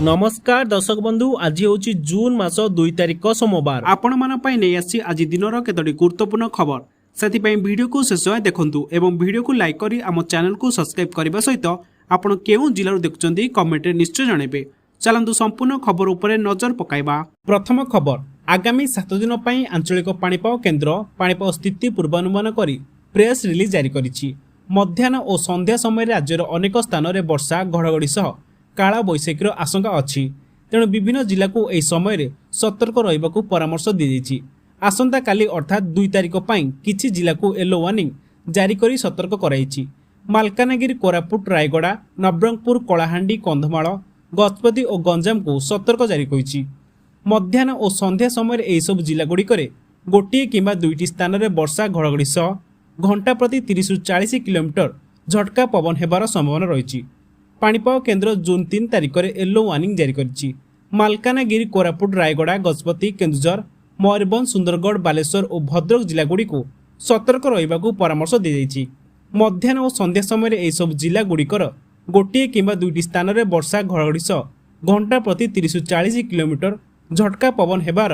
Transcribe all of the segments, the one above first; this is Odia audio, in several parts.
ନମସ୍କାର ଦର୍ଶକ ବନ୍ଧୁ, ଆଜି ହେଉଛି ଜୁନ୍ ମାସ 2 ତାରିଖ, ସୋମବାର। ଆପଣମାନଙ୍କ ପାଇଁ ନେଇ ଆସିଛି ଆଜି ଦିନର କେତୋଟି ଗୁରୁତ୍ୱପୂର୍ଣ୍ଣ ଖବର। ସେଥିପାଇଁ ଭିଡ଼ିଓକୁ ଶେଷ ଯାଏଁ ଦେଖନ୍ତୁ ଏବଂ ଭିଡ଼ିଓକୁ ଲାଇକ୍ କରି ଆମ ଚ୍ୟାନେଲକୁ ସବସ୍କ୍ରାଇବ୍ କରିବା ସହିତ ଆପଣ କେଉଁ ଜିଲ୍ଲାରୁ ଦେଖୁଛନ୍ତି, କମେଣ୍ଟରେ ନିଶ୍ଚୟ ଜଣାଇବେ। ଚାଲନ୍ତୁ, ସମ୍ପୂର୍ଣ୍ଣ ଖବର ଉପରେ ନଜର ପକାଇବା। ପ୍ରଥମ ଖବର, ଆଗାମୀ 7 ଦିନ ପାଇଁ ଆଞ୍ଚଳିକ ପାଣିପାଗ କେନ୍ଦ୍ର ପାଣିପାଗ ସ୍ଥିତି ପୂର୍ବାନୁମାନ କରି ପ୍ରେସ୍ ରିଲିଜ୍ ଜାରି କରିଛି। ମଧ୍ୟାହ୍ନ ଓ ସନ୍ଧ୍ୟା ସମୟରେ ରାଜ୍ୟର ଅନେକ ସ୍ଥାନରେ ବର୍ଷା, ଘଡ଼ଘଡ଼ି ସହ କାଳବୈଶାଖୀର ଆଶଙ୍କା ଅଛି। ତେଣୁ ବିଭିନ୍ନ ଜିଲ୍ଲାକୁ ଏହି ସମୟରେ ସତର୍କ ରହିବାକୁ ପରାମର୍ଶ ଦିଆଯାଇଛି। ଆସନ୍ତାକାଲି ଅର୍ଥାତ୍ 2 ତାରିଖ ପାଇଁ କିଛି ଜିଲ୍ଲାକୁ ୟେଲୋ ୱାର୍ଣ୍ଣିଂ ଜାରି କରି ସତର୍କ କରାଯାଇଛି। ମାଲକାନଗିରି, କୋରାପୁଟ, ରାୟଗଡ଼ା, ନବରଙ୍ଗପୁର, କଳାହାଣ୍ଡି, କନ୍ଧମାଳ, ଗଜପତି ଓ ଗଞ୍ଜାମକୁ ସତର୍କ ଜାରି କରିଛି। ମଧ୍ୟାହ୍ନ ଓ ସନ୍ଧ୍ୟା ସମୟରେ ଏହିସବୁ ଜିଲ୍ଲାଗୁଡ଼ିକରେ ଗୋଟିଏ କିମ୍ବା ଦୁଇଟି ସ୍ଥାନରେ ବର୍ଷା, ଘଡ଼ଘଡ଼ି ସହ ଘଣ୍ଟା ପ୍ରତି 30ରୁ 40 କିଲୋମିଟର ଝଟକା ପବନ ହେବାର ସମ୍ଭାବନା ରହିଛି। ପାଣିପାଗ କେନ୍ଦ୍ର ଜୁନ୍ 3 ତାରିଖରେ ୟେଲୋ ୱାର୍ଣ୍ଣିଂ ଜାରି କରିଛି। ମାଲକାନଗିରି, କୋରାପୁଟ, ରାୟଗଡ଼ା, ଗଜପତି, କେନ୍ଦୁଝର, ମୟୂରଭଞ୍ଜ, ସୁନ୍ଦରଗଡ଼, ବାଲେଶ୍ୱର ଓ ଭଦ୍ରକ ଜିଲ୍ଲାଗୁଡ଼ିକୁ ସତର୍କ ରହିବାକୁ ପରାମର୍ଶ ଦିଆଯାଇଛି। ମଧ୍ୟାହ୍ନ ଓ ସନ୍ଧ୍ୟା ସମୟରେ ଏହିସବୁ ଜିଲ୍ଲାଗୁଡ଼ିକର ଗୋଟିଏ କିମ୍ବା ଦୁଇଟି ସ୍ଥାନରେ ବର୍ଷା, ଘଡ଼ଘଡ଼ି ସହ ଘଣ୍ଟା ପ୍ରତି 30ରୁ 40 କିଲୋମିଟର ଝଟକା ପବନ ହେବାର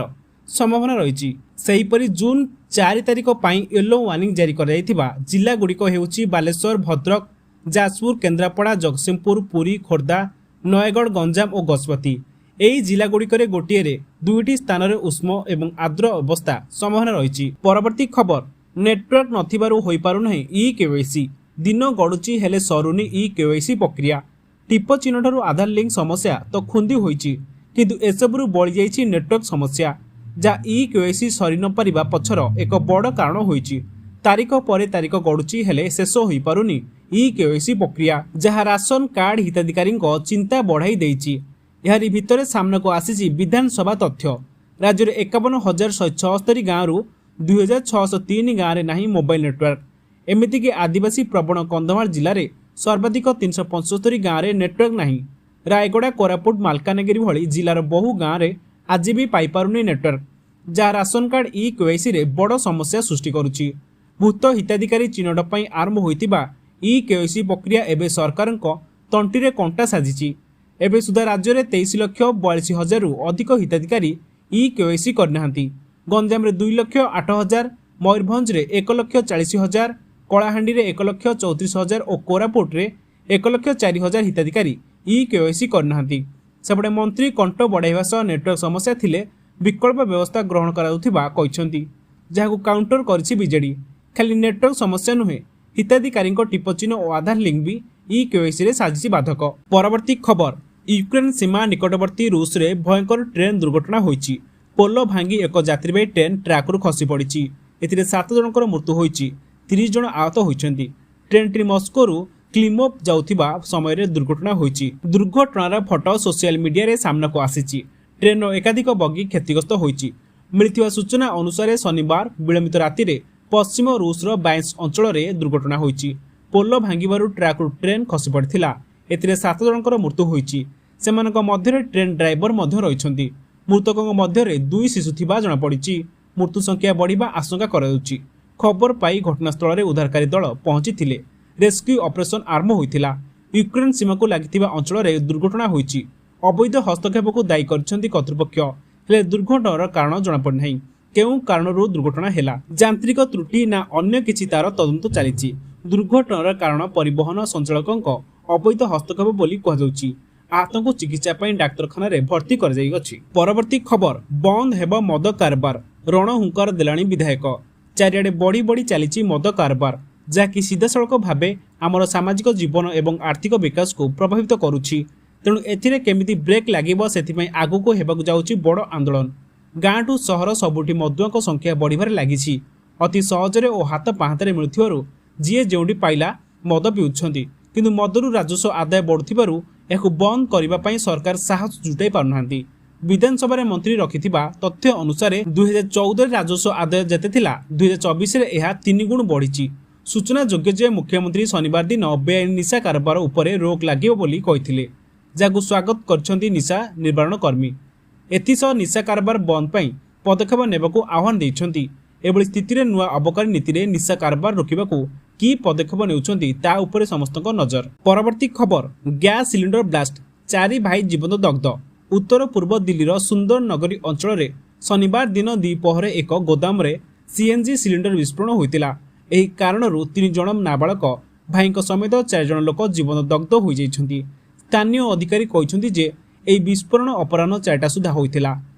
ସମ୍ଭାବନା ରହିଛି। ସେହିପରି ଜୁନ୍ 4 ତାରିଖ ପାଇଁ ୟେଲୋ ୱାର୍ଣ୍ଣିଂ ଜାରି କରାଯାଇଥିବା ଜିଲ୍ଲାଗୁଡ଼ିକ ହେଉଛି ବାଲେଶ୍ୱର, ଭଦ୍ରକ, ଯାଜପୁର, କେନ୍ଦ୍ରାପଡ଼ା, ଜଗତସିଂହପୁର, ପୁରୀ, ଖୋର୍ଦ୍ଧା, ନୟାଗଡ଼, ଗଞ୍ଜାମ ଓ ଗଜପତି। ଏହି ଜିଲ୍ଲାଗୁଡ଼ିକରେ ଗୋଟିଏରେ ଦୁଇଟି ସ୍ଥାନରେ ଉଷ୍ମ ଏବଂ ଆର୍ଦ୍ର ଅବସ୍ଥା ସମ୍ଭାବନା ରହିଛି। ପରବର୍ତ୍ତୀ ଖବର, ନେଟୱାର୍କ ନଥିବାରୁ ହୋଇପାରୁନାହିଁ ଇ କେୱାଇସି। ଦିନ ଗଡ଼ୁଛି, ହେଲେ ସରୁନି ଇ କେୱାଇସି ପ୍ରକ୍ରିୟା। ଟିପ ଚିହ୍ନଠାରୁ ଆଧାର ଲିଙ୍କ ସମସ୍ୟା ତ ଖୁନ୍ଦି ହୋଇଛି, କିନ୍ତୁ ଏସବୁରୁ ବଳିଯାଇଛି ନେଟୱାର୍କ ସମସ୍ୟା, ଯାହା ଇ କେୱାଇସି ସରି ନପାରିବା ପଛର ଏକ ବଡ଼ କାରଣ ହୋଇଛି। ତାରିଖ ପରେ ତାରିଖ ଗଡ଼ୁଛି, ହେଲେ ଶେଷ ହୋଇପାରୁନି ଇ କେୱାଇସି ପ୍ରକ୍ରିୟା, ଯାହା ରାସନ କାର୍ଡ ହିତାଧିକାରୀଙ୍କ ଚିନ୍ତା ବଢ଼ାଇ ଦେଇଛି। ଏହାରି ଭିତରେ ସାମ୍ନାକୁ ଆସିଛି ବିଧାନସଭା ତଥ୍ୟ। ରାଜ୍ୟରେ 51,176 ଗାଁରୁ 2603 ଗାଁରେ ନାହିଁ ମୋବାଇଲ ନେଟୱାର୍କ। ଏମିତିକି ଆଦିବାସୀ ପ୍ରବଣ କନ୍ଧମାଳ ଜିଲ୍ଲାରେ ସର୍ବାଧିକ 375 ଗାଁରେ ନେଟୱାର୍କ ନାହିଁ। ରାୟଗଡ଼ା, କୋରାପୁଟ, ମାଲକାନଗିରି ଭଳି ଜିଲ୍ଲାର ବହୁ ଗାଁରେ ଆଜି ବି ପାଇପାରୁନି ନେଟୱାର୍କ, ଯାହା ରାସନ କାର୍ଡ ଇ କେୱାଇସିରେ ବଡ଼ ସମସ୍ୟା ସୃଷ୍ଟି କରୁଛି। ଭୂତ ହିତାଧିକାରୀ ଚିହ୍ନଟ ପାଇଁ ଆରମ୍ଭ ହୋଇଥିବା ଇ କେୱାଇସି ପ୍ରକ୍ରିୟା ଏବେ ସରକାରଙ୍କ ତଣ୍ଟିରେ କଣ୍ଟା ସାଜିଛି। ଏବେ ସୁଦ୍ଧା ରାଜ୍ୟରେ 23,42,000ରୁ ଅଧିକ ହିତାଧିକାରୀ ଇ କେୱାଇସି କରିନାହାନ୍ତି। ଗଞ୍ଜାମରେ 2,08,000, ମୟୂରଭଞ୍ଜରେ 1,40,000, କଳାହାଣ୍ଡିରେ 1,34,000 ଓ କୋରାପୁଟରେ 1,04,000 ହିତାଧିକାରୀ ଇ କେୱାଇସି କରିନାହାନ୍ତି। ସେପଟେ ମନ୍ତ୍ରୀ କଣ୍ଟ ବଢ଼ାଇବା ସହ ନେଟୱାର୍କ ସମସ୍ୟା ଥିଲେ ବିକଳ୍ପ ବ୍ୟବସ୍ଥା ଗ୍ରହଣ କରାଯାଉଥିବା କହିଛନ୍ତି, ଯାହାକୁ କାଉଣ୍ଟର କରିଛି ବିଜେଡି। ଖାଲି ନେଟୱାର୍କ ସମସ୍ୟା ନୁହେଁ, ହିତାଧିକାରୀଙ୍କ ଟିପଚିହ୍ନ ଓ ଆଧାର ଲିଙ୍କ ବି ଇ କେୱାଇସିରେ ସାଜିଛି ବାଧକ। ପରବର୍ତ୍ତୀ ଖବର, ୟୁକ୍ରେନ ସୀମା ନିକଟବର୍ତ୍ତୀ ରୁଷରେ ଭୟଙ୍କର ଟ୍ରେନ୍ ଦୁର୍ଘଟଣା ହୋଇଛି। ପୋଲ ଭାଙ୍ଗି ଏକ ଯାତ୍ରୀବାହୀ ଟ୍ରେନ୍ ଟ୍ରାକ୍ରୁ ଖସି ପଡ଼ିଛି। ଏଥିରେ 7 ଜଣଙ୍କର ମୃତ୍ୟୁ ହୋଇଛି, 30 ଜଣ ଆହତ ହୋଇଛନ୍ତି। ଟ୍ରେନ୍ଟି ମସ୍କୋରୁ କ୍ଲିମୋଭ୍ ଯାଉଥିବା ସମୟରେ ଦୁର୍ଘଟଣା ହୋଇଛି। ଦୁର୍ଘଟଣାର ଫଟୋ ସୋସିଆଲ ମିଡିଆରେ ସାମ୍ନାକୁ ଆସିଛି। ଟ୍ରେନ୍ର ଏକାଧିକ ବଗି କ୍ଷତିଗ୍ରସ୍ତ ହୋଇଛି। ମିଳିଥିବା ସୂଚନା ଅନୁସାରେ, ଶନିବାର ବିଳମ୍ବିତ ରାତିରେ ପଶ୍ଚିମ ରୁଷର ବ୍ରାୟାନ୍ସ୍କ ଅଞ୍ଚଳରେ ଦୁର୍ଘଟଣା ହୋଇଛି। ପୋଲ ଭାଙ୍ଗିବାରୁ ଟ୍ରାକ୍ରୁ ଟ୍ରେନ୍ ଖସି ପଡ଼ିଥିଲା। ଏଥିରେ 7 ଜଣଙ୍କର ମୃତ୍ୟୁ ହୋଇଛି। ସେମାନଙ୍କ ମଧ୍ୟରେ ଟ୍ରେନ୍ ଡ୍ରାଇଭର ମଧ୍ୟ ରହିଛନ୍ତି। ମୃତକଙ୍କ ମଧ୍ୟରେ ଦୁଇ ଶିଶୁ ଥିବା ଜଣାପଡ଼ିଛି। ମୃତ୍ୟୁ ସଂଖ୍ୟା ବଢ଼ିବା ଆଶଙ୍କା କରାଯାଉଛି। ଖବର ପାଇ ଘଟଣାସ୍ଥଳରେ ଉଦ୍ଧାରକାରୀ ଦଳ ପହଞ୍ଚିଥିଲେ। ରେସ୍କ୍ୟୁ ଅପରେସନ ଆରମ୍ଭ ହୋଇଥିଲା। ୟୁକ୍ରେନ ସୀମାକୁ ଲାଗିଥିବା ଅଞ୍ଚଳରେ ଦୁର୍ଘଟଣା ହୋଇଛି। ଅବୈଧ ହସ୍ତକ୍ଷେପକୁ ଦାୟୀ କରିଛନ୍ତି କର୍ତ୍ତୃପକ୍ଷ। ହେଲେ ଦୁର୍ଘଟଣାର କାରଣ ଜଣାପଡ଼ିନାହିଁ। କେଉଁ କାରଣରୁ ଦୁର୍ଘଟଣା ହେଲା, ଯାନ୍ତ୍ରିକ ତ୍ରୁଟି ନା ଅନ୍ୟ କିଛି, ତାର ତଦନ୍ତ ଚାଲିଛି। ଦୁର୍ଘଟଣାର କାରଣ ପରିବହନ ସଞ୍ଚାଳକଙ୍କ ଅବୈଧ ହସ୍ତକ୍ଷେପ ବୋଲି କୁହାଯାଉଛି। ଆହତଙ୍କୁ ଚିକିତ୍ସା ପାଇଁ ଡାକ୍ତରଖାନାରେ ଭର୍ତ୍ତି କରାଯାଇଅଛି। ପରବର୍ତ୍ତୀ ଖବର, ବନ୍ଦ ହେବ ମଦ କାରବାର, ରଣହୁଙ୍କାର ଦେଲାଣି ବିଧାୟକ। ଚାରିଆଡ଼େ ବଢ଼ି ବଢ଼ି ଚାଲିଛି ମଦ କାରବାର, ଯାହାକି ସିଧାସଳଖ ଭାବେ ଆମର ସାମାଜିକ ଜୀବନ ଏବଂ ଆର୍ଥିକ ବିକାଶକୁ ପ୍ରଭାବିତ କରୁଛି। ତେଣୁ ଏଥିରେ କେମିତି ବ୍ରେକ୍ ଲାଗିବ, ସେଥିପାଇଁ ଆଗକୁ ହେବାକୁ ଯାଉଛି ବଡ଼ ଆନ୍ଦୋଳନ। ଗାଁଠୁ ସହର ସବୁଠି ମଦୁଆଙ୍କ ସଂଖ୍ୟା ବଢ଼ିବାରେ ଲାଗିଛି। ଅତି ସହଜରେ ଓ ହାତ ପାହାନ୍ତାରେ ମିଳୁଥିବାରୁ ଯିଏ ଯେଉଁଠି ପାଇଲା ମଦ ପିଉଛନ୍ତି। କିନ୍ତୁ ମଦରୁ ରାଜସ୍ୱ ଆଦାୟ ବଢ଼ୁଥିବାରୁ ଏହାକୁ ବନ୍ଦ କରିବା ପାଇଁ ସରକାର ସାହସ ଜୁଟାଇ ପାରୁନାହାନ୍ତି। ବିଧାନସଭାରେ ମନ୍ତ୍ରୀ ରଖିଥିବା ତଥ୍ୟ ଅନୁସାରେ, 2014ରେ ରାଜସ୍ୱ ଆଦାୟ ଯେତେ ଥିଲା, 2024ରେ ଏହା ତିନି ଗୁଣ ବଢ଼ିଛି। ସୂଚନାଯୋଗ୍ୟ ଯେ, ମୁଖ୍ୟମନ୍ତ୍ରୀ ଶନିବାର ଦିନ ବେଆଇନ ନିଶା କାରବାର ଉପରେ ରୋକ ଲାଗିବ ବୋଲି କହିଥିଲେ, ଯାହାକୁ ସ୍ୱାଗତ କରିଛନ୍ତି ନିଶା ନିବାରଣ କର୍ମୀ। ଏଥିସହ ନିଶା କାରବାର ବନ୍ଦ ପାଇଁ ପଦକ୍ଷେପ ନେବାକୁ ଆହ୍ୱାନ ଦେଇଛନ୍ତି। ଏଭଳି ସ୍ଥିତିରେ ନୂଆ ଅବକାରୀ ନୀତିରେ ନିଶା କାରବାର ରୋକିବାକୁ କି ପଦକ୍ଷେପ ନେଉଛନ୍ତି, ତା ଉପରେ ସମସ୍ତଙ୍କ ନଜର। ପରବର୍ତ୍ତୀ ଖବର, ଗ୍ୟାସ୍ ସିଲିଣ୍ଡର ବ୍ଲାଷ୍ଟ, ଚାରି ଭାଇ ଜୀବନ୍ତ ଦଗ୍ଧ। ଉତ୍ତର ପୂର୍ବ ଦିଲ୍ଲୀର ସୁନ୍ଦର ନଗରୀ ଅଞ୍ଚଳରେ ଶନିବାର ଦିନ ଦ୍ୱିପହରେ ଏକ ଗୋଦାମରେ ସିଏନ୍ଜି ସିଲିଣ୍ଡର ବିସ୍ଫୋରଣ ହୋଇଥିଲା। ଏହି କାରଣରୁ 3 ଜଣ ନାବାଳକ ଭାଇଙ୍କ ସମେତ ଚାରିଜଣ ଲୋକ ଜୀବନ୍ତ ଦଗ୍ଧ ହୋଇଯାଇଛନ୍ତି। ସ୍ଥାନୀୟ ଅଧିକାରୀ କହିଛନ୍ତି ଯେ ଏହି ବିସ୍ଫୋରଣ ଅପରାହ୍ନ 4ଟା ସୁଦ୍ଧା ହୋଇଥିଲା।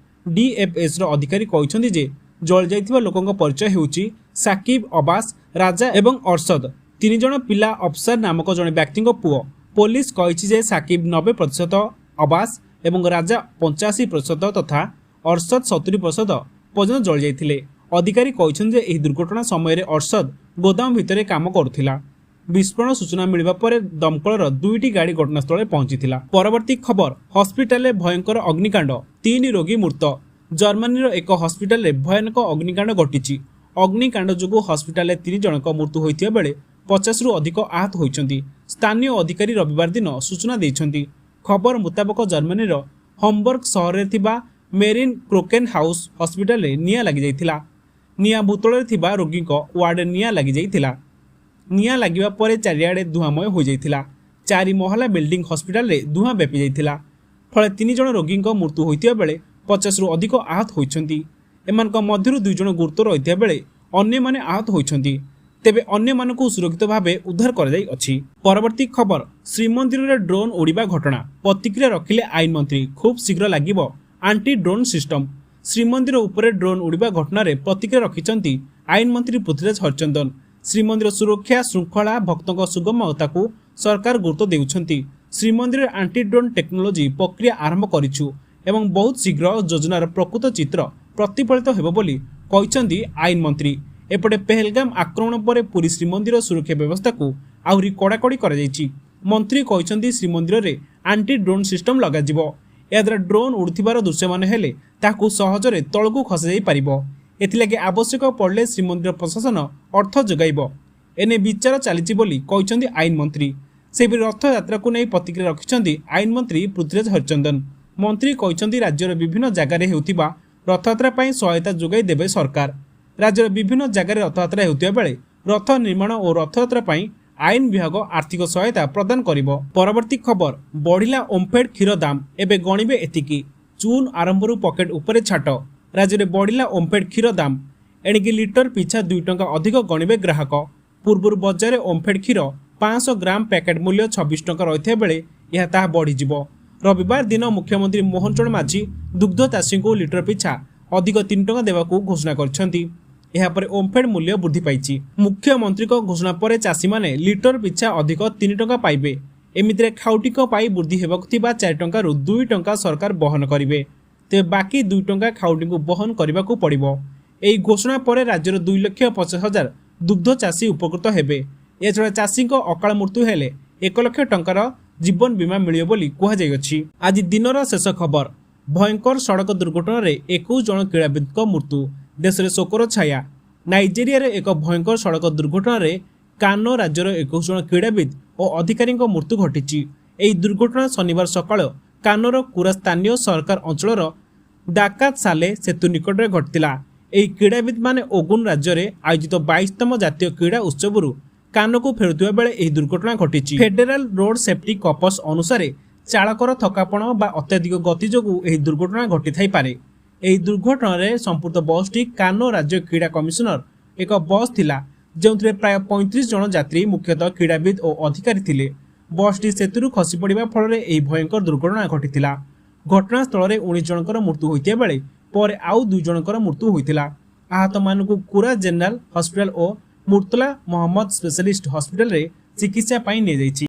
ଡିଏଫ୍ଏସ୍ର ଅଧିକାରୀ କହିଛନ୍ତି ଯେ ଜଳିଯାଇଥିବା ଲୋକଙ୍କ ପରିଚୟ ହେଉଛି ସାକିବ, ଅବାସ, ରାଜା ଏବଂ ଅର୍ଶଦ। ତିନି ଜଣ ପିଲା ଅଫସର ନାମକ ଜଣେ ବ୍ୟକ୍ତିଙ୍କ ପୁଅ। ପୋଲିସ କହିଛି ଯେ ସାକିବ 90%, ଅବାସ ଏବଂ ରାଜା 85% ତଥା ଅର୍ଶଦ 70% ପର୍ଯ୍ୟନ୍ତ ଜଳିଯାଇଥିଲେ। ଅଧିକାରୀ କହିଛନ୍ତି ଯେ ଏହି ଦୁର୍ଘଟଣା ସମୟରେ ଅର୍ଶଦ ଗୋଦାମ ଭିତରେ କାମ କରୁଥିଲା। ବିସ୍ଫୋରଣ ସୂଚନା ମିଳିବା ପରେ ଦମକଳର ଦୁଇଟି ଗାଡ଼ି ଘଟଣାସ୍ଥଳରେ ପହଞ୍ଚିଥିଲା। ପରବର୍ତ୍ତୀ ଖବର, ହସ୍ପିଟାଲରେ ଭୟଙ୍କର ଅଗ୍ନିକାଣ୍ଡ, ତିନି ରୋଗୀ ମୃତ। ଜର୍ମାନୀର ଏକ ହସ୍ପିଟାଲରେ ଭୟାନକ ଅଗ୍ନିକାଣ୍ଡ ଘଟିଛି। ଅଗ୍ନିକାଣ୍ଡ ଯୋଗୁଁ ହସ୍ପିଟାଲରେ ତିନି ଜଣଙ୍କ ମୃତ୍ୟୁ ହୋଇଥିବା ବେଳେ 50ରୁ ଅଧିକ ଆହତ ହୋଇଛନ୍ତି। ସ୍ଥାନୀୟ ଅଧିକାରୀ ରବିବାର ଦିନ ସୂଚନା ଦେଇଛନ୍ତି। ଖବର ମୁତାବକ, ଜର୍ମାନୀର ହମ୍ବର୍ଗ ସହରରେ ଥିବା ମେରିନ୍ କ୍ରୋକେନ୍ ହାଉସ୍ ହସ୍ପିଟାଲରେ ନିଆଁ ଲାଗିଯାଇଥିଲା। ନିଆଁ ଭୂତଳରେ ଥିବା ରୋଗୀଙ୍କ ୱାର୍ଡରେ ନିଆଁ ଲାଗିଯାଇଥିଲା। ନିଆଁ ଲାଗିବା ପରେ ଚାରିଆଡ଼େ ଧୂଆଁମୟ ହୋଇଯାଇଥିଲା। ଚାରି ମହଲା ବିଲ୍ଡିଂ ହସ୍ପିଟାଲରେ ଧୂଆଁ ବ୍ୟାପି ଯାଇଥିଲା। ଫଳରେ ତିନି ଜଣ ରୋଗୀଙ୍କ ମୃତ୍ୟୁ ହୋଇଥିବା ବେଳେ 50ରୁ ଅଧିକ ଆହତ ହୋଇଛନ୍ତି। ଏମାନଙ୍କ ମଧ୍ୟରୁ ଦୁଇ ଜଣ ଗୁରୁତର ରହିଥିବା ବେଳେ ଅନ୍ୟମାନେ ଆହତ ହୋଇଛନ୍ତି। ତେବେ ଅନ୍ୟମାନଙ୍କୁ ସୁରକ୍ଷିତ ଭାବେ ଉଦ୍ଧାର କରାଯାଇଅଛି। ପରବର୍ତ୍ତୀ ଖବର, ଶ୍ରୀମନ୍ଦିରରେ ଡ୍ରୋନ୍ ଉଡ଼ିବା ଘଟଣା, ପ୍ରତିକ୍ରିୟା ରଖିଲେ ଆଇନ ମନ୍ତ୍ରୀ। ଖୁବ୍ ଶୀଘ୍ର ଲାଗିବ ଆଣ୍ଟି ଡ୍ରୋନ୍ ସିଷ୍ଟମ। ଶ୍ରୀମନ୍ଦିର ଉପରେ ଡ୍ରୋନ୍ ଉଡ଼ିବା ଘଟଣାରେ ପ୍ରତିକ୍ରିୟା ରଖିଛନ୍ତି ଆଇନ ମନ୍ତ୍ରୀ ପୃଥ୍ୱୀରାଜ ହରିଚନ୍ଦନ। ଶ୍ରୀମନ୍ଦିର ସୁରକ୍ଷା, ଶୃଙ୍ଖଳା, ଭକ୍ତଙ୍କ ସୁଗମତାକୁ ସରକାର ଗୁରୁତ୍ୱ ଦେଉଛନ୍ତି। ଶ୍ରୀମନ୍ଦିରରେ ଆଣ୍ଟି ଡ୍ରୋନ୍ ଟେକ୍ନୋଲୋଜି ପ୍ରକ୍ରିୟା ଆରମ୍ଭ କରିଛୁ ଏବଂ ବହୁତ ଶୀଘ୍ର ଯୋଜନାର ପ୍ରକୃତ ଚିତ୍ର ପ୍ରତିଫଳିତ ହେବ ବୋଲି କହିଛନ୍ତି ଆଇନ ମନ୍ତ୍ରୀ। ଏପଟେ ପେହେଲଗାମ ଆକ୍ରମଣ ପରେ ପୁରୀ ଶ୍ରୀମନ୍ଦିର ସୁରକ୍ଷା ବ୍ୟବସ୍ଥାକୁ ଆହୁରି କଡ଼ାକଡ଼ି କରାଯାଇଛି। ମନ୍ତ୍ରୀ କହିଛନ୍ତି, ଶ୍ରୀମନ୍ଦିରରେ ଆଣ୍ଟି ଡ୍ରୋନ୍ ସିଷ୍ଟମ ଲଗାଯିବ। ଏହାଦ୍ୱାରା ଡ୍ରୋନ୍ ଉଡ଼ୁଥିବାର ଦୃଶ୍ୟମାନ ହେଲେ ତାହାକୁ ସହଜରେ ତଳକୁ ଖସାଯାଇ ପାରିବ। ଏଥିଲାଗି ଆବଶ୍ୟକ ପଡ଼ିଲେ ଶ୍ରୀମନ୍ଦିର ପ୍ରଶାସନ ଅର୍ଥ ଯୋଗାଇବ। ଏନେଇ ବିଚାର ଚାଲିଛି ବୋଲି କହିଛନ୍ତି ଆଇନ ମନ୍ତ୍ରୀ। ସେହିପରି ରଥଯାତ୍ରାକୁ ନେଇ ପ୍ରତିକ୍ରିୟା ରଖିଛନ୍ତି ଆଇନ ମନ୍ତ୍ରୀ ପୃଥ୍ୱୀରାଜ ହରିଚନ୍ଦନ। ମନ୍ତ୍ରୀ କହିଛନ୍ତି, ରାଜ୍ୟର ବିଭିନ୍ନ ଜାଗାରେ ହେଉଥିବା ରଥଯାତ୍ରା ପାଇଁ ସହାୟତା ଯୋଗାଇ ଦେବେ ସରକାର। ରାଜ୍ୟର ବିଭିନ୍ନ ଜାଗାରେ ରଥଯାତ୍ରା ହେଉଥିବା ବେଳେ ରଥ ନିର୍ମାଣ ଓ ରଥଯାତ୍ରା ପାଇଁ ଆଇନ ବିଭାଗ ଆର୍ଥିକ ସହାୟତା ପ୍ରଦାନ କରିବ। ପରବର୍ତ୍ତୀ ଖବର, ବଢ଼ିଲା ଓମ୍ଫେଡ୍ କ୍ଷୀର ଦାମ, ଏବେ ଗଣିବେ ଏତିକି। ଜୁନ୍ ଆରମ୍ଭରୁ ପକେଟ ଉପରେ ଛାଟ। ରାଜ୍ୟରେ ବଢ଼ିଲା ଓମ୍ଫେଡ୍ କ୍ଷୀର ଦାମ। ଏଣିକି ଲିଟର ପିଛା 2 ଟଙ୍କା ଅଧିକ ଗଣିବେ ଗ୍ରାହକ। ପୂର୍ବରୁ ବଜାରରେ ଓମ୍ଫେଡ୍ କ୍ଷୀର 500 ଗ୍ରାମ ପ୍ୟାକେଟ ମୂଲ୍ୟ 26 ଟଙ୍କା ରହିଥିବା ବେଳେ ଏହା ତାହା ବଢ଼ିଯିବ। ରବିବାର ଦିନ ମୁଖ୍ୟମନ୍ତ୍ରୀ ମୋହନ ଚରଣ ମାଝୀ ଦୁଗ୍ଧ ଚାଷୀଙ୍କୁ ଲିଟର ପିଛା ଅଧିକ 3 ଟଙ୍କା ଦେବାକୁ ଘୋଷଣା କରିଛନ୍ତି। ଏହାପରେ ଓମ୍ଫେଡ୍ ମୂଲ୍ୟ ବୃଦ୍ଧି ପାଇଛି। ମୁଖ୍ୟମନ୍ତ୍ରୀଙ୍କ ଘୋଷଣା ପରେ ଚାଷୀମାନେ ଲିଟର ପିଛା ଅଧିକ 3 ଟଙ୍କା ପାଇବେ। ଏମିତିରେ ଖାଉଟିଙ୍କ ପାଇଁ ବୃଦ୍ଧି ହେବାକୁ ଥିବା 4 ଟଙ୍କାରୁ 2 ଟଙ୍କା ସରକାର ବହନ କରିବେ। ତେବେ ବାକି 2 ଟଙ୍କା ଖାଉଟିଙ୍କୁ ବହନ କରିବାକୁ ପଡ଼ିବ। ଏହି ଘୋଷଣା ପରେ ରାଜ୍ୟର 2,50,000 ଦୁଗ୍ଧ ଚାଷୀ ଉପକୃତ ହେବେ। ଏହାଛଡ଼ା ଚାଷୀଙ୍କ ଅକାଳ ମୃତ୍ୟୁ ହେଲେ 1 ଲକ୍ଷ ଟଙ୍କାର ଜୀବନ ବୀମା ମିଳିବ ବୋଲି କୁହାଯାଇଅଛି। ଆଜି ଦିନର ଶେଷ ଖବର, ଭୟଙ୍କର ସଡ଼କ ଦୁର୍ଘଟଣାରେ 21 ଜଣ କ୍ରୀଡ଼ାବିତ୍ଙ୍କ ମୃତ୍ୟୁ, ଦେଶରେ ଶୋକର ଛାୟା। ନାଇଜେରିଆରେ ଏକ ଭୟଙ୍କର ସଡ଼କ ଦୁର୍ଘଟଣାରେ କାନୋ ରାଜ୍ୟର 21 ଜଣ କ୍ରୀଡ଼ାବିତ୍ ଓ ଅଧିକାରୀଙ୍କ ମୃତ୍ୟୁ ଘଟିଛି। ଏହି ଦୁର୍ଘଟଣା ଶନିବାର ସକାଳ କାନୋର କୁରା ସ୍ଥାନୀୟ ସରକାର ଅଞ୍ଚଳର ଦାକାତ ସାଲେ ସେତୁ ନିକଟରେ ଘଟିଥିଲା। ଏହି କ୍ରୀଡ଼ାବିତ୍ମାନେ ଓଗୁନ ରାଜ୍ୟରେ ଆୟୋଜିତ 22ତମ ଜାତୀୟ କ୍ରୀଡ଼ା ଉତ୍ସବରୁ କାନୋକୁ ଫେରୁଥିବା ବେଳେ ଏହି ଦୁର୍ଘଟଣା ଘଟିଛି। ଫେଡେରାଲ ରୋଡ ସେଫ୍ଟି କର୍ପସ ଅନୁସାରେ, ଚାଳକର ଥକାପଣ ବା ଅତ୍ୟଧିକ ଗତି ଯୋଗୁଁ ଏହି ଦୁର୍ଘଟଣା ଘଟିଥାଇପାରେ। ଏହି ଦୁର୍ଘଟଣାରେ ସମ୍ପୃକ୍ତ ବସ୍ଟି କାନୋ ରାଜ୍ୟ କ୍ରୀଡ଼ା କମିଶନର ଏକ ବସ୍ ଥିଲା, ଯେଉଁଥିରେ ପ୍ରାୟ 35 ଜଣ ଯାତ୍ରୀ, ମୁଖ୍ୟତଃ କ୍ରୀଡ଼ାବିତ୍ ଓ ଅଧିକାରୀ ଥିଲେ। ବସ୍ଟି ସେତୁରୁ ଖସି ପଡ଼ିବା ଫଳରେ ଏହି ଭୟଙ୍କର ଦୁର୍ଘଟଣା ଘଟିଥିଲା। ଘଟଣାସ୍ଥଳରେ 19 ଜଣଙ୍କର ମୃତ୍ୟୁ ହୋଇଥିବା ବେଳେ ପରେ ଆଉ ଦୁଇ ଜଣଙ୍କର ମୃତ୍ୟୁ ହୋଇଥିଲା। ଆହତମାନଙ୍କୁ କୁରା ଜେନେରାଲ ହସ୍ପିଟାଲ ଓ ମୁର୍ତଲା ମହମ୍ମଦ ସ୍ପେଶାଲିଷ୍ଟ ହସ୍ପିଟାଲରେ ଚିକିତ୍ସା ପାଇଁ ନିଆଯାଇଛି।